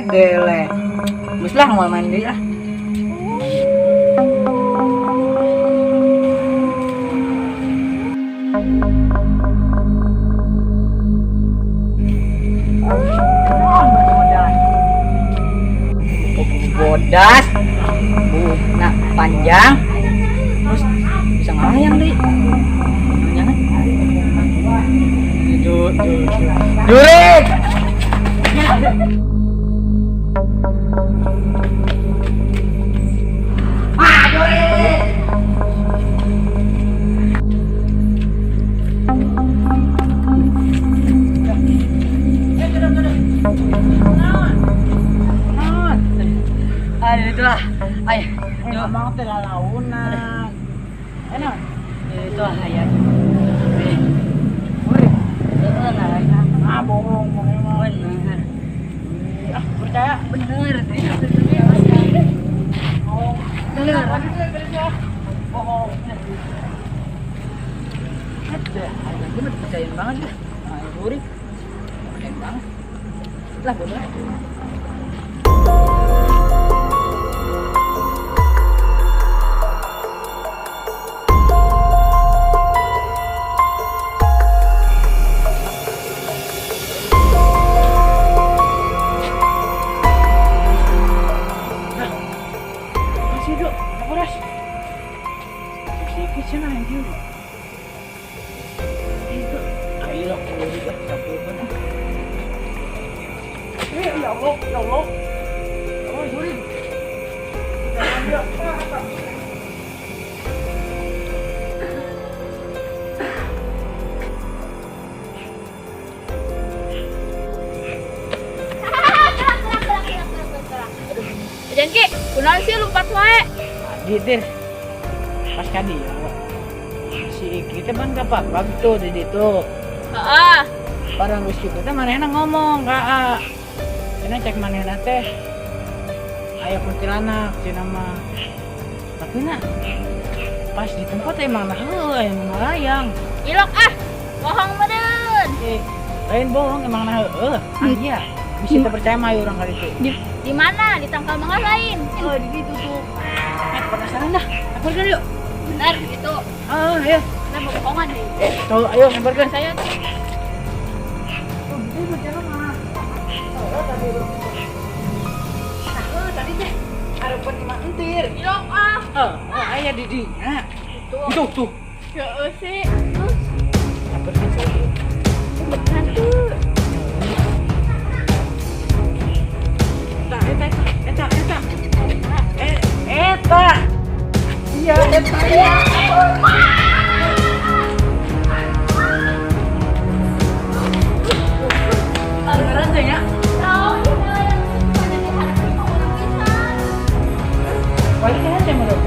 Gele. Geus lah mau mandi lah. Bodas, nah panjang, terus bisa ngalayang deh. Jangan. Jurik. Aduh itulah. Ay, emang teh lalaunan. Enak. Itulah aya. Murid. Heeh, nah. Ah, bohong, bohong. Bener. Ah, percaya. Bener. Oh, bener. Bohong. Ada, ada gue percayain banget dah. Nah, jurik. Percayain banget. Lah, bener. Ya Allah, ya Allah. Oh, jurik. Jengki, kunaon sih lompat wae? Tadi dir. Pas kadi ya. Si Iki teh ban kapapag tuh di ditu. Heeh. Barang geus kitu teh manehna ngomong ka A. Cenah cek manehna teh aya kuntilanak cenah mah. Tapi na pas di tempat emang nah heueuh aya nu ngalayang. Ilok ah, bohong meureun. Lain bohong emang nah heueuh. Ah iya, bisa teu percaya mah urang kali itu. Di mana? Di tangkal mangga lain. Oh, di situ tuh. Penasaran dah. Samperkeun yuk. Benar gitu. Heeh, ayo. Nah, bohongan deh. Tuh, ayo samperkeun. Saya tuh. Oh, gitu percaya mah. Oh, tadi nah, tadi teh harapan imah entir. Ilok ah. Oh, aya di dinya. Itu. Tuh, tuh. Heeh sih. Terus Samperkeun sih. beneran tuh. Eta, eta, eta, eta. Eta. Iya, eta iya. Beneran teh ya? Balik aja menurut.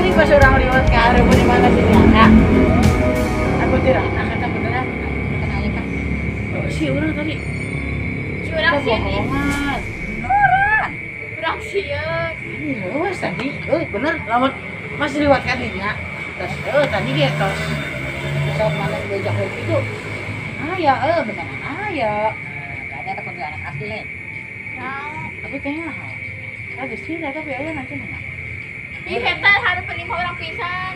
Gini pas orang liwat ke arah di mana sih anak? Aku tidak anak kata beneran. Kan aya kan. Oh, si orang tadi. Si urang sieun ih. Bohongan. Urang sieun. Ini leuweus tadi. Euy, bener lamun masih liwat ka dinya. Terus tadi ge tos. Sok mana bejak itu. Aya beneran aya. Berarti eta kuntilanak asli lain. Nah, Tapi kayaknya ada sih, tapi aya nanti mana? ih eta hareupeun imah urang pisan.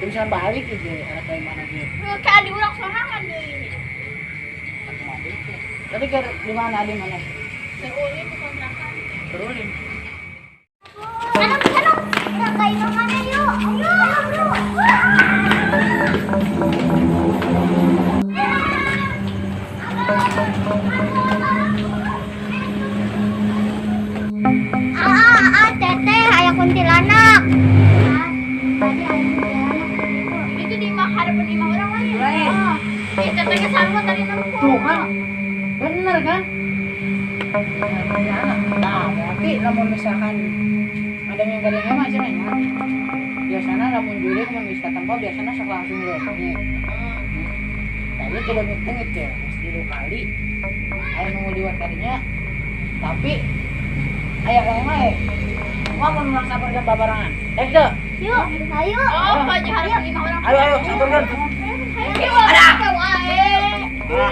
Bisa balik gitu, ada kayak mana gitu. Heuh, ka adi urang sorangan deui. Tadi ke di mana di mana? Terulin di kontrakan. Terulin. Aduh, aduh, udah kayak mana yuk? Ayo, ayo bro. Ah, teteh, aya kuntilanak. Ah, tadi aya kuntilanak gitu. Itu di imah hareupeun imah urang lain. Lain. Oh. Ih, teteh ge sarua tadi nempo. Tuh kan, bener kan? Nah, berarti lamun misalkan ada yang gadingnya mah cenah nya. Biasana lamun jurig mun geus katempo biasana sok langsung leungit. Tadi coba leungit ya, geus tilu kali. Aya nu liwat kadinya. Tapi aya kaya mah eh. Wah, mun urang sabarkeun babarengan. Rek teu? Yuk, ayo. Oh, panya hareupeun imah urang. Ayo ayo sabarkeun. Ayo, ada wae. Ah.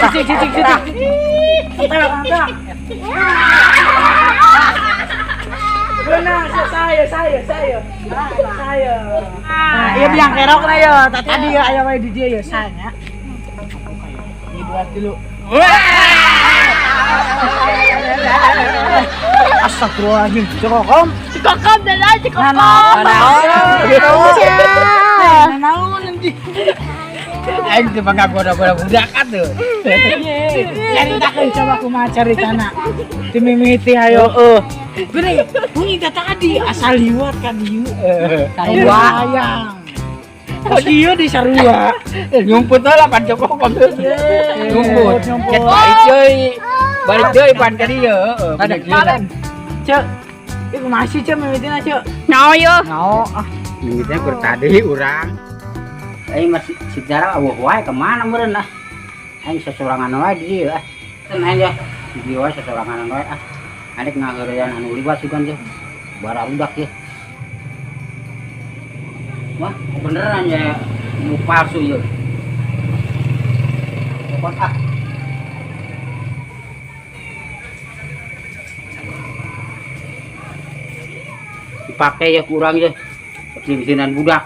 Cik cik cik cik. Tah. Benar, saya saya saya. Saya. Nah, iya biang kerok na yo. Tadi ya aya wae di dieu ya saya. Ini dua tilu. Astagfirullahaladzim, Cikokom. Cikokom dah cikokom. Naon nanti. Aing teu bangga goda-goda budak atuh. Caritakeun coba kumaha caritana. Ti mimiti hayo. Gini, bunyi tadi asal liwat ka dieu. Sarua. Hayang. Ka dieu di sarua. Nyumput lah pan Cikokom. Nyumput. Nyumput. Ket balik deui. Balik deui pan ka dieu, heeh. Ada. Cek. Ieu kumaha sih cek mimitina cek? Nao yo. Nao ah. Mimitina kur tadi urang. Aing masih sejarah aweuh wae kemana meureun ah. Aing sasorangan wae di dieu ah. Teu aing ya. Di dieu wae sasorangan wae ah. Adek ngaheureyan anu liwat sugan teh. Bararudak ya. Wah, beneran ya mu palsu ya. Pokok ah. Dipakai ya kurang ya. Bisinan budak.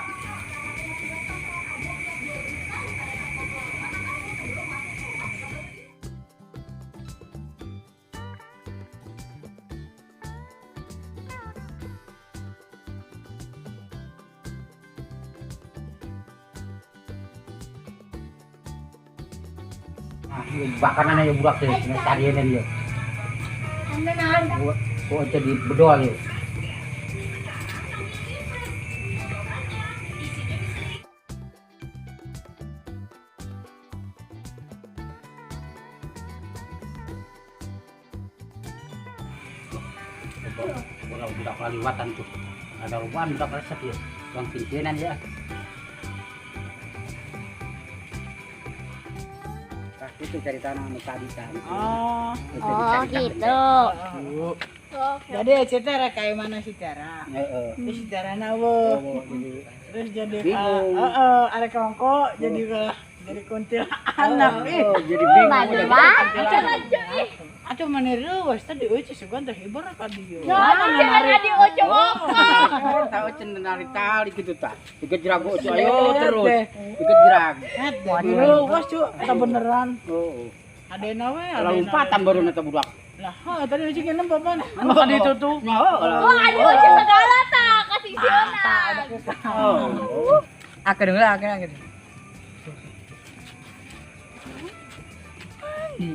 Nah, bakaran aja budak teh, tadi dia. Kok jadi bedol ya. Budak kaliwatan tuh. Ada ruan budak resep ya. Bang pincinan ya. Itu cari tanah anu tadi kan. Oh, Oh gitu. Jadi cerita kayak mana sih cara? Heeh. Terus cara nawe. Terus jadi Bingung. ada kongko jadi jadi kuntilanak. Ih, Jadi bingung. Bandel banget. Atuh mana reuwas tadi euy sugan terhibur ka dieu. Jangan adi ojo Oh, tahu cenah narik tali gitu tah. Digejrag ojo ayo terus. Digejrag. Reuwas cu, eta beneran. Oh. Adena we, Lompatan baru neta budak. Lah, heuh tadi euy jeung papan. Anu ka ditu tuh. Nyaho. Oh, adi ojo segala tah kasih sieunan. Oh. Ah, kedeung lah, kedeung gitu. Mandi.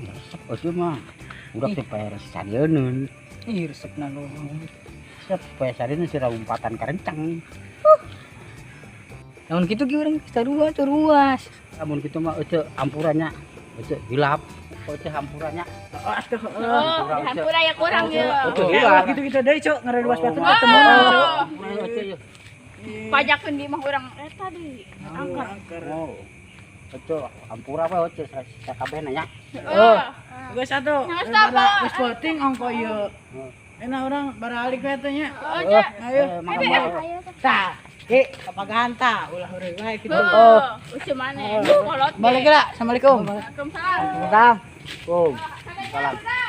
Resep eueuh mah. Udah teh pae sadieun. Ih, resepna lu. Resep pae sadieun si umpatan karencang. Lamun kitu ge urang sarua tuh ruas. Lamun kitu mah eueuh ampurannya. Eueuh hilap. Eueuh ampurannya. Oh, atuh. Oh, dihampura ya kurang ya. Eueuh hilap. Gitu-gitu deui, Cuk, ngareluas batu Oh. ketemu, Cuk. Ampurannya eueuh ieu. Pajakeun di mah urang eta deui. Angker. Oh. Eueuh ampura we eueuh sakabehna nya. Heeh. Geus atuh. Geus atuh. Geus penting ongko ieu. Enak urang baralik we teh nya. Oh, Cuk. Ayo. Ayo. Ayo. Tah, Ki, kapagahan tah, ulah heureui wae kitu. Oh, ucu maneh. Kolot. Balik lah, Assalamualaikum. Waalaikumsalam. Salam. Salam. Salam.